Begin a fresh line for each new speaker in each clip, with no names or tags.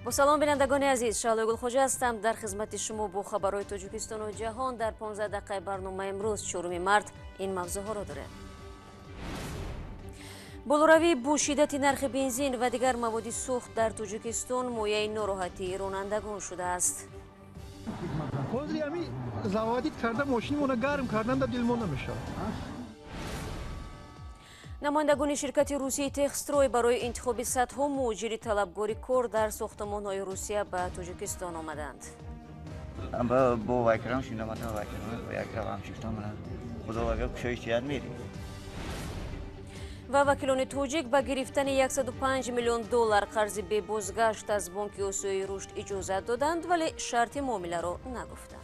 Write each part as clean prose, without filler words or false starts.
Бо салом, бинандагони азиз, Шаҳлои Гулхоҷа ҳастам дар хизмати шумо бо хабарҳои Тоҷикистону ҷаҳон. Дар 15 дақиқаи барномаи имрӯз, 4 март, ин мавзӯъҳоро дорем. Болоравии бо шиддати нархи бензин ва дигар маводи сӯхт дар Тоҷикистон мояи нороҳатии ронандагон шудааст.
Ҳозир ҳами заводить карда мошинмона гарм кардан да дилмон намешавад.
Намояндагони ширкати русии Техстрой барои интихоби садҳо муҳоҷири талабгори кор дар сохтмонҳои Русия ба Тоҷикистон омаданд.
Бо вайкрам шинамата вайкрам як равам шифтам худо агар кушоиш тият мерем.
Ва вакилони тоҷик ба гирифтани 105 миллион доллар қарзи бебозгашт аз Бонки Осиёи Рушд иҷозат доданд, вале шарти муомиларо нагуфтанд.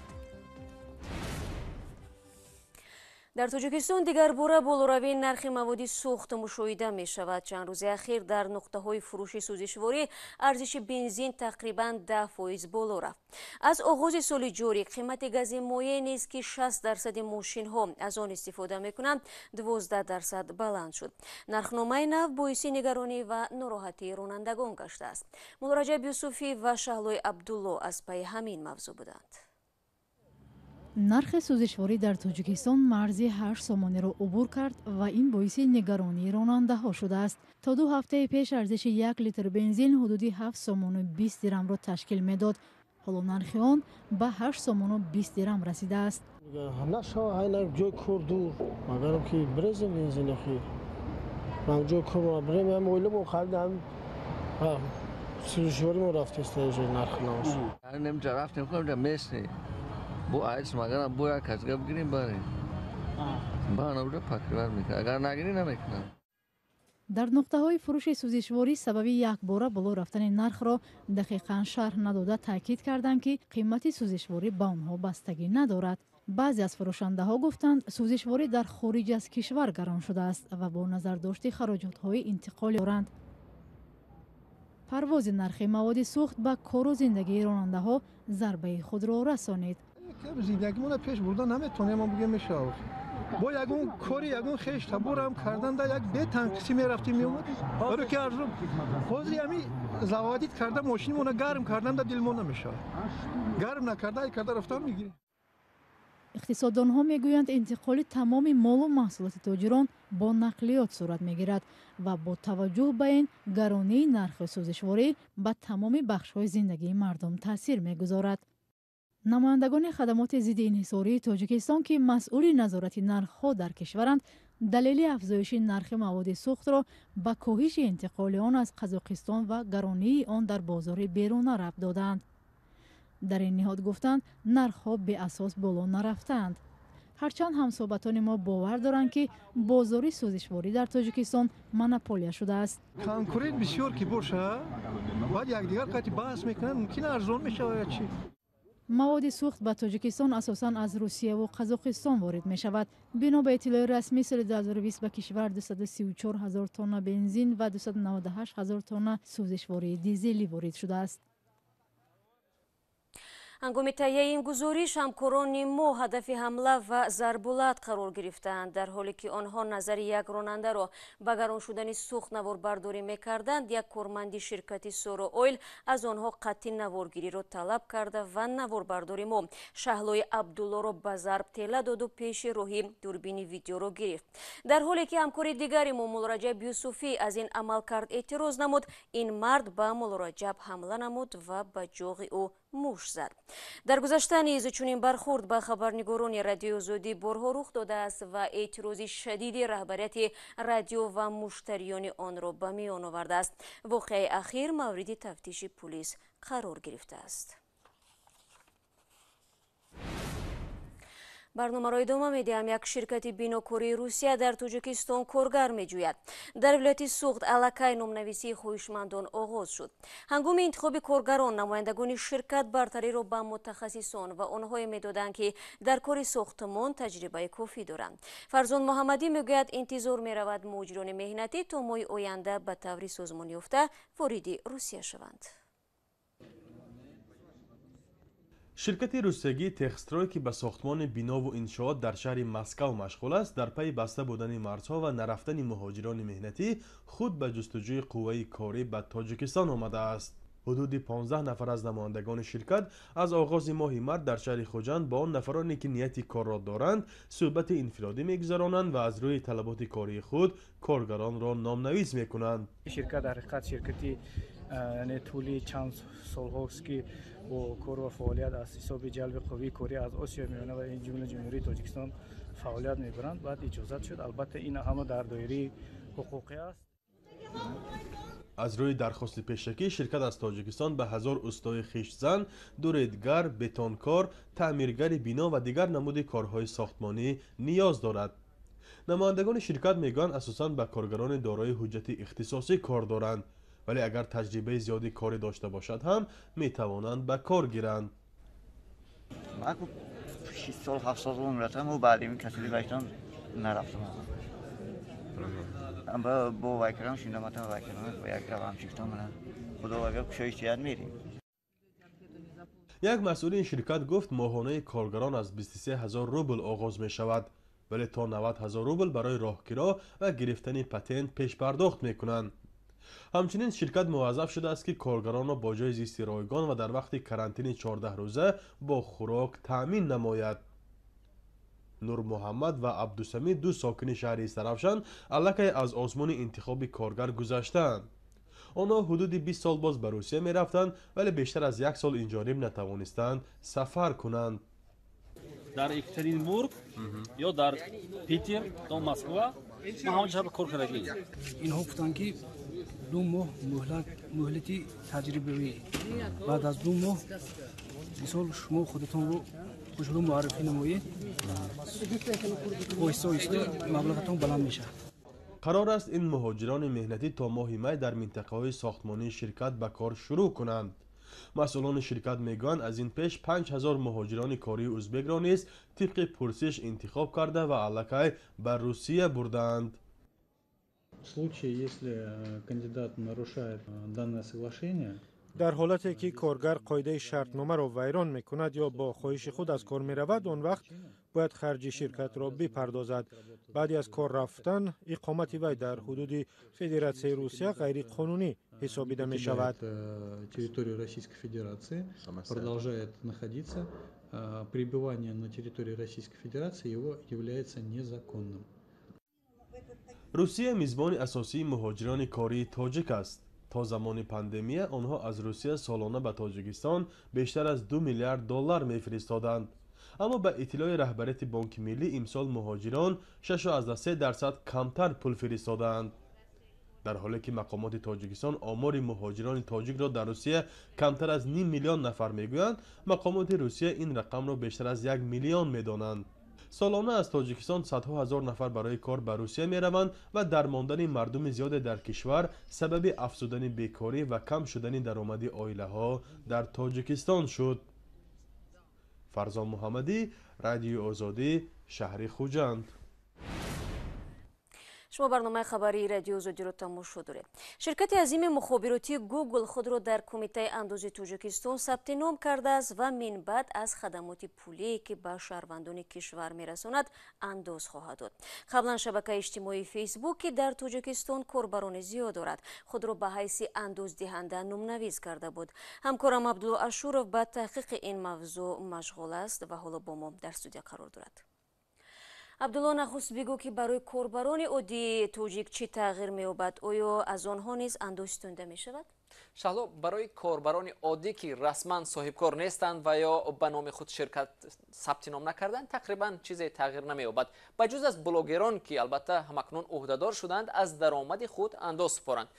Дар Тоҷикистон дигарбора болоравии нархи маводи сӯхт мушоҳида мешавад. Чанд рӯзи ахир дар нуқтаҳои фурӯши сӯзишворӣ арзиши бензин тақрибан 10% боло рафт. Аз оғози соли ҷорӣ қимати гази моеъ низ, ки 60% мошинҳо аз он истифода мекунанд, 12% баланд шуд. Нархномаи нав боиси нигаронӣ ва нороҳатии ронандагон гаштааст. Муллораҷаб Юсуфӣ ва Шаҳлои Абдулло аз пайи ҳамин мавзӯъ буданд.
Нархи сӯзишворӣ дар Тоҷикистон марзи 8 сомониро убур кард ва ин боиси нигаронии ронандаҳо шудааст. То 2 ҳафтаи пеш арзиши 1 литр бензин ҳудуди 7 сомону 20 дирамро ташкил медод. Ҳоло нархи он ба 8 сомону 20 дирам расидааст.
Ҷой кор дур, магарам ки брезем бензин охи. Ман ҷой кор брем, ҳам ойлимо харидам, сӯзишворӣ мо рафтест нарх навш.
Немҷа рафтем, худам местни. Бо айс магарам бо як казга бигирем барем. Ба набуда покривар мекунад. Агар нагирӣ намекунад.
Дар нуқтаҳои фурӯши сӯзишворӣ сабаби якбора боло рафтани нархро дақиқан шарҳ надода таъкид карданд, ки қимати сӯзишворӣ ба онҳо бастагӣ надорад. Баъзе аз фурӯшандаҳо гуфтанд, сӯзишворӣ дар хориҷ аз кишвар гарон шудааст ва бо назардошти хароҷотҳои интиқолӣ доранд. Парвози нархи маводи сӯхт ба кору зиндагии ронандаҳо зарбаи худро расонид.
Зиндагимона пеш бурда наметонем, мо бигем мешавад. Бо ягон кори ягон хеш таборам кардан да як бетанқисӣ мерафтем меомадем. Барои ки арзон. Ҳозир ҳами заводить карда мошинмона гарм кардан да дилмон намешавад. Гарм накарда ай карда рафтан мегирем.
Иқтисоддонҳо мегӯянд, интиқоли тамоми молу маҳсулоти тоҷирон бо нақлиёт сурат мегирад ва бо таваҷҷӯҳ ба ин гаронии нархи сӯзишворӣ ба тамоми бахшҳои зиндагии мардум таъсир мегузорад. Намояндагони хадамоти зидди инҳисории Тоҷикистон, ки масъули назорати нархҳо дар кишваранд, далели афзоиши нархи маводи сӯхтро ба коҳиши интиқоли он аз Қазоқистон ва гаронии он дар бозори беруна рабт додаанд. Дар ин ниҳод гуфтанд, нархҳо беасос боло нарафтаанд. Ҳарчанд ҳамсӯҳбатони мо бовар доранд, ки бозори сӯзишворӣ дар Тоҷикистон монополия шудааст.
Конкурент бисёр ки боша, баъд якдигар қати баҳс мекунанд, мумкин арзон мешавад ё чӣ?
Маводи сӯхт ба Тоҷикистон асосан аз Русияву Қазоқистон ворид мешавад. Бино ба иттилои расмӣ, соли 2020 ба кишвар 234 ҳазор тонна бензин ва 298 ҳазор тонна сӯзишвории дизелӣ ворид шудааст.
Ҳангоми таҳияи ин гузориш ҳамкорони мо ҳадафи ҳамла ва зарбулат қарор гирифтаанд. Дар ҳоле ки онҳо назари як ронандаро ба гарон шудани сӯхт наворбардорӣ мекарданд, як корманди ширкати Соро Ойл аз онҳо қатъи наворгириро талаб карда ва наворбардори мо Шаҳлои Абдуллоро ба зарб тела доду пеши роҳи дурбини видеоро гирифт. Дар ҳоле ки ҳамкори дигари мо Муллораҷаб Юсуфӣ аз ин амалкард эътироз намуд, ин мард ба Муллораҷаб ҳамла намуд ва ба ҷоғи ӯ муш зад. Дар гузашта низ чунин бархӯрд ба хабарнигорони Радиои Озодӣ борҳо рух додааст ва эътирози шадиди раҳбарияти радио ва муштариёни онро ба миён овардааст. Воқеаи ахир мавриди тафтиши пулис қарор гирифтааст. Барномаро идома медиҳам. Як ширкати бинокории Русия дар Тоҷикистон коргар меҷӯяд. Дар вилояти Суғд аллакай номнависии хоҳишмандон оғоз шуд. Ҳангоми интихоби коргарон намояндагони ширкат бартариро ба мутахассисон ва онҳое медоданд, ки дар кори сохтмон таҷрибаи кофӣ доранд. Фарзон Муҳаммадӣ мегӯяд, интизор меравад муҳоҷирони меҳнатӣ то моҳи оянда ба таври созмонёфта вориди Русия шаванд.
Ширкати русиягии Техстрой, ки ба сохтмони бинову иншоот дар шаҳри Москав машғул аст, дар пайи баста будани марзҳо ва нарафтани муҳоҷирони меҳнатӣ худ ба ҷустуҷӯи қувваи корӣ ба Тоҷикистон омадааст. Ҳудуди 15 нафар аз намояндагони ширкат аз оғози моҳи март дар шаҳри Хуҷанд бо он нафароне, ки нияти корро доранд, суҳбати инфиродӣ мегузаронанд ва аз рӯи талаботи кории худ коргаронро номнавис мекунанд.
Ширкат дар ҳақиқат ширкати, яъне тӯли чанд солҳост, ки бо кор ва фаъолият аз ҳисоби ҷалби қувваи корӣ аз Осиёи Миёна ва ин ҷумла Ҷумҳурии Тоҷикистон фаъолият мебаранд. Баъд иҷозат шуд. Албатта, ин ҳама дар доираи ҳуқуқӣ аст.
Аз рӯи дархости пешакӣ ширкат аз Тоҷикистон ба 1000 устои хиштзан, дуредгар, бетонкор, таъмиргари бино ва дигар намуди корҳои сохтмонӣ ниёз дорад. Намояндагони ширкат мегӯянд, асосан ба коргарони дорои ҳуҷҷати ихтисосӣ кор доранд, вале агар таҷрибаи зиёди корӣ дошта бошад ҳам метавонанд ба кор гиранд.
6 сол, 7 сол умратам баъди ин касали баштам нарафтам. Бо вай кардам, шиноматам вай кардам, як равам шифтам. Худо агар кушоиш диҳад, мерем.
Як масъули ин ширкат гуфт, моҳонаи коргарон аз 23 ҳазор рубл оғоз мешавад, вале то 90 ҳазор рубл барои роҳкиро ва гирифтани патент пешпардохт мекунанд. Ҳамчунин ширкат муваззаф шудааст, ки коргаронро бо ҷои зисти ройгон ва дар вақти карантини 14 рӯза бо хӯрок таъмин намояд. Нурмуҳаммад ва Абдусамид, ду сокини шаҳри Истаравшан, аллакай аз озмуни интихоби коргар гузаштаанд. Онҳо ҳудуди 20 сол боз ба Русия мерафтанд, вале бештар аз як сол инҷониб натавонистанд сафар кунанд.
Дар Екатеринбург ё дар Питер то Москва ман ҳамон шаб кор кардагӣ.
Инҳо гуфтанд, ки 2 моҳ муҳлати таҷрибавӣ, баъд аз 2 моҳ, мисол, шумо худатонро хушрӯ муаррифӣ намоед, оҳиста оҳиста маблағатон баланд мешавад.
Қарор аст, ин муҳоҷирони меҳнатӣ то моҳи май дар минтақаҳои сохтмонии ширкат ба кор шурӯъ кунанд. Масъулони ширкат мегӯянд, аз ин пеш 5000 муҳоҷирони кории узбекро низ тибқи пурсиш интихоб карда ва аллакай ба Русия бурдаанд.
В случае, если кандидат нарушает данное соглашение,
Дар ҳолате ки коргар қоидаи шартномаро вайрон мекунад ё бо хоҳиши худ аз кор меравад, он вақт бояд харҷи ширкатро бипардозад. Баъди аз кор рафтан иқомати вай дар ҳудуди Федератсияи Русия ғайриқонунӣ ҳисобида мешавад.
Территорию Российской Федерации, продолжает находиться, пребывание на территории Российской Федерации его является незаконным.
Русия мизбони асосии муҳоҷирони кории тоҷик аст. То замони пандемия онҳо аз Русия солона ба Тоҷикистон бештар аз 2 миллиард доллар мефиристоданд. Аммо ба иттилои раҳбарияти Бонки Миллӣ, имсол муҳоҷирон 6,3% камтар пул фиристодаанд. Дар ҳоле ки мақомоти Тоҷикистон омори муҳоҷирони тоҷикро дар Русия камтар аз ним миллион нафар мегӯянд, мақомоти Русия ин рақамро бештар аз 1 миллион медонанд. Солона аз Тоҷикистон садҳо ҳазор нафар барои кор ба Русия мераванд ва дармондани мардуми зиёде дар кишвар сабаби афзудани бекорӣ ва кам шудани даромади оилаҳо дар Тоҷикистон шуд. Фарзон Муҳаммадӣ, Радиои Озодӣ, шаҳри Хуҷанд.
Шумо барномаи хабарии Радиои Озодиро тамошо доред. Ширкати азими мухобиротии Гугл худро дар Кумитаи андози Тоҷикистон сабти ном кардааст ва минбаъд аз хадамоти пулие, ки ба шаҳрвандони кишвар мерасонад, андоз хоҳад дод. Қаблан шабакаи иҷтимоии Фейсбук, ки дар Тоҷикистон корбарони зиёд дорад, худро ба ҳайси андоздиҳанда номнавис карда буд. Ҳамкорам Абдулло Ашуров ба таҳқиқи ин мавзӯъ машғул аст ва ҳоло бо мо дар студия қарор дорад. Абдулло, нахуст бигӯ, ки барои корбарони оддии тоҷик чӣ тағйир меёбад? Оё аз онҳо низ андоз ситонида мешавад?
Шаҳло, барои корбарони оддӣ, ки расман соҳибкор нестанд ва ё ба номи худ ширкат сабти ном накарданд, тақрибан чизе тағйир намеёбад, ба ҷуз аз блогерон, ки албатта ҳамакнун ӯҳдадор шуданд аз даромади худ андоз супоранд.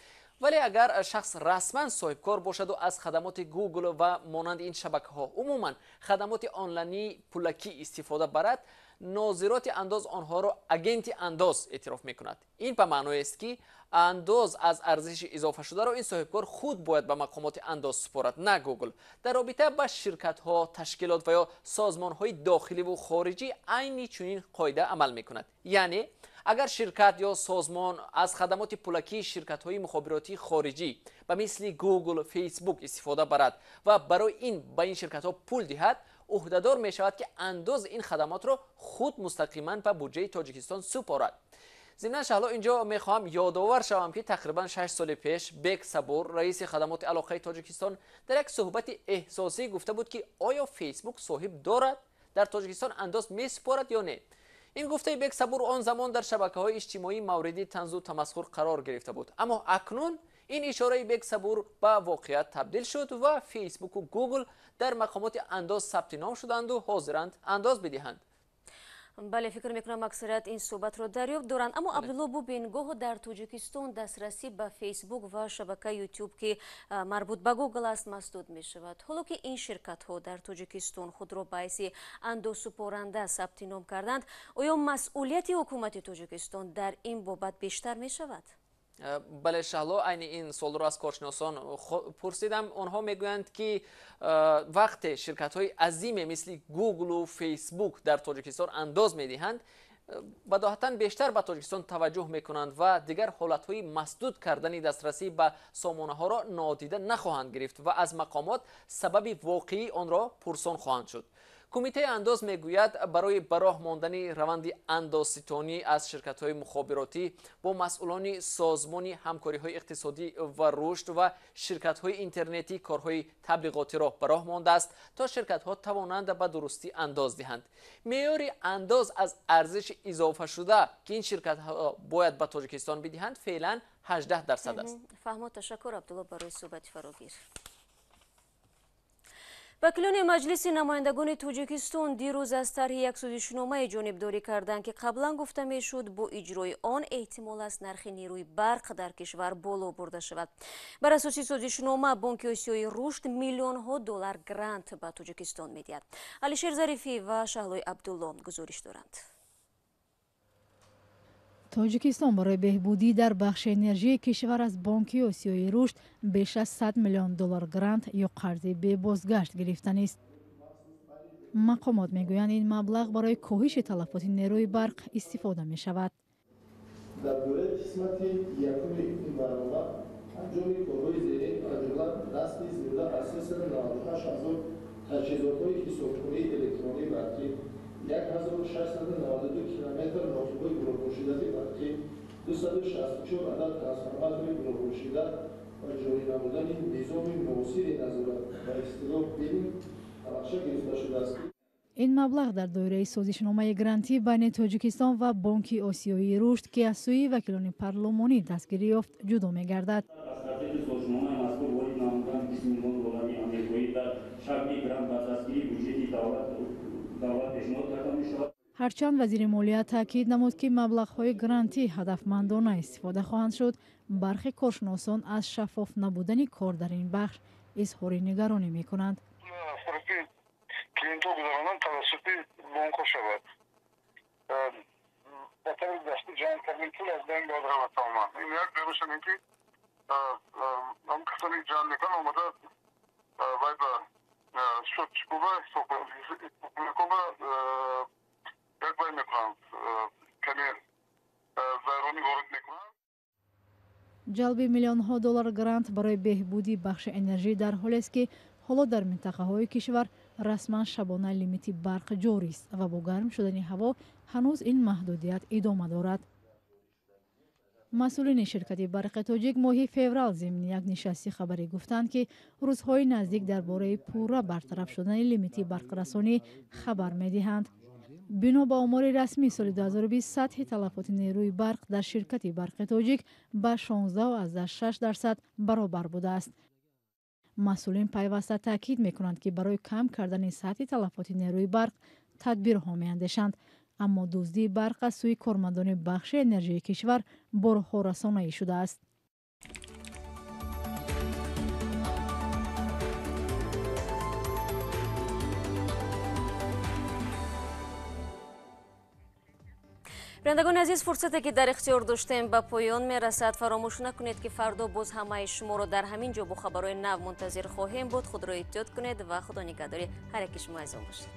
Вале агар шахс расман соҳибкор бошаду аз хадамоти Гугл ва монанди ин шабакаҳо, умуман хадамоти онлайнии пулакӣ истифода барад, нозироти андоз онҳоро агенти андоз эътироф мекунад. Ин ба маъноест, ки андоз аз арзиши изофашударо ин соҳибкор худ бояд ба мақомоти андоз супорад, на Гугл. Дар робита ба ширкатҳо, ташкилот ва ё созмонҳои дохиливу хориҷӣ айни чунин қоида амал мекунад. Яъне агар ширкат ё созмон аз хадамоти пулакии ширкатҳои мухобиротии хориҷӣ ба мисли Гугл, Фейсбук истифода барад ва барои ин ба ин ширкатҳо пул диҳад, ӯҳдадор мешавад, ки андози ин хадамотро худ мустақиман ба буҷаи Тоҷикистон супорад. Зимнан Шаҳло, инҷо мехоҳам ёдовар шавам, ки тақрибан 6 соли пеш Бек Сабур, раиси хадамоти алоқаи Тоҷикистон, дар як суҳбати эҳсосӣ гуфта буд, ки оё Фейсбук соҳиб дорад, дар Тоҷикистон андоз месупорад ё не. Ин гуфтаи Бек Сабур он замон дар шабакаҳои иҷтимоӣ мавриди танзу тамасхур қарор гирифта буд. Аммо акнун ин ишораи Бек Сабур ба воқеият табдил шуд ва Фейсбуку Гугл дар мақомоти андоз сабти ном шуданду ҳозиранд андоз бидиҳанд.
Бале, фикр мекунам, аксарият ин суҳбатро дарёфт доранд. Аммо, Абдулло, бубин, гоҳо дар Тоҷикистон дастрасӣ ба Фейсбук ва шабакаи Ютуб, ки марбут ба Гугл аст, масдуд мешавад, ҳоло ки ин ширкатҳо дар Тоҷикистон худро ба ҳайси андозсупоранда сабти ном карданд. Оё масъулияти ҳукумати Тоҷикистон дар ин бобат бештар мешавад?
Бале, Шаҳло, айни ин суолро аз коршиносон пурсидам. Онҳо мегӯянд, ки вақте ширкатҳои азиме мисли Гуглу Фейсбук дар Тоҷикистон андоз медиҳанд, бадоҳатан бештар ба Тоҷикистон таваҷҷӯҳ мекунанд ва дигар ҳолатҳои масдуд кардани дастрасӣ ба сомонаҳоро нодида нахоҳанд гирифт ва аз мақомот сабаби воқеии онро пурсон хоҳанд шуд. Кумитаи андоз мегӯяд, барои ба роҳ мондани раванди андозситонӣ аз ширкатҳои мухобиротӣ бо масъулони Созмони ҳамкориҳои иқтисодӣ ва рушд ва ширкатҳои интернетӣ корҳои таблиғотиро ба роҳ мондааст, то ширкатҳо тавонанд ба дурустӣ андоз диҳанд. Меъёри андоз аз арзиши изофашуда, ки ин ширкатҳо бояд ба Тоҷикистон бидиҳанд, феълан 18% аст.
Фаҳмо, ташаккур, Абдулло, барои суҳбати фарогир. Вакилони Маҷлиси намояндагони Тоҷикистон дирӯз аз тарҳи як созишномае ҷонибдорӣ карданд, ки қаблан гуфта мешуд, бо иҷрои он эҳтимол аст нархи нерӯи барқ дар кишвар боло бурда шавад. Бар асоси созишнома, Бонки Осиёи Рушд миллионҳо доллар грант ба Тоҷикистон медиҳад. Алишер Зарифӣ ва Шаҳлои Абдулло гузориш доранд.
Тоҷикистон барои беҳбудӣ дар бахши энержии кишвар аз Бонки Осиёи Рушд беш аз 100 миллион доллар грант ё қарзи бебозгашт гирифтанист. Мақомот мегӯянд, ин маблағ барои коҳиши талафоти нерӯи барқ истифода мешавад.
Дар доираи қисмати якуми ин барнома анҷоми корҳои зерин, аз ҷумла насби зиёда аз 398 ҳазор таҷҳизотҳои ҳисобкунии электронии барқӣ, 1692 километр роҳҳои гуноҳгуншиддати барқӣ, 264 адад трансформатори гуноҳгуншиддат ва ҷорӣ намудани низоми муосири назорат, ба истилоҳ биллинг, ба нақша гирифта шудааст.
Ин маблағ дар доираи созишномаи грантӣ байни Тоҷикистон ва Бонки Осиёии Рушд, ки аз сӯи вакилони парлумонӣ дастгирӣ ёфт, ҷудо мегардад.
Аз тартиби созишномаи мазкур ворид намудани 20 миллион доллари амрикоӣ дар шакли грант ба дастгирии буҷети давлат пешниҳод карда мешавад.
Ҳарчанд вазири молия таъкид намуд, ки маблағҳои грантӣ ҳадафмандона истифода хоҳанд шуд, бархе коршиносон аз шаффоф набудани кор дар ин бахш изҳори нигаронӣ мекунанд.
Клиентҳо гузаронанд тавассути бонкҳо шавад. Ба таври дастӣ ҷамъ кардани пул аз байн бояд равад тамоман. Ин як равишам ин ки ҳам касоне ки ҷамъ мекунанд, омада вай ба счетчикова ҳисобкунакова як вай мекунанд, каме вайронӣ ворид мекунанд.
Ҷалби миллионҳо доллар грант барои беҳбуди бахши энержӣ дар ҳолест, ки ҳоло дар минтақаҳои кишвар расман шабона лимити барқ ҷорист ва бо гарм шудани ҳаво ҳанӯз ин маҳдудият идома дорад. Масъулини ширкати Барқи Тоҷик моҳи феврал зимни як нишасти хабарӣ гуфтанд, ки рӯзҳои наздик дар бораи пурра бартараф шудани лимити барқрасонӣ хабар медиҳанд. Бино ба омори расмӣ, соли 2020 сатҳи талафоти нерӯи барқ дар ширкати Барқи Тоҷик ба 16,6% баробар будааст. Масъулин пайваста таъкид мекунанд, ки барои кам кардани сатҳи талафоти нерӯи барқ тадбирҳо меандешанд, аммо дуздии барқ аз сӯи кормандони бахши энержии кишвар борҳо расонаӣ шудааст.
Бинандагони азиз, фурсате ки дар ихтиёр доштем, ба поён мерасад. Фаромӯш накунед, ки фардо боз ҳамаи шуморо дар ҳамин ҷо бо хабарҳои нав мунтазир хоҳем буд. Худро эҳтиёт кунед ва Худо нигаҳдори ҳар яки шумо азизон бошед.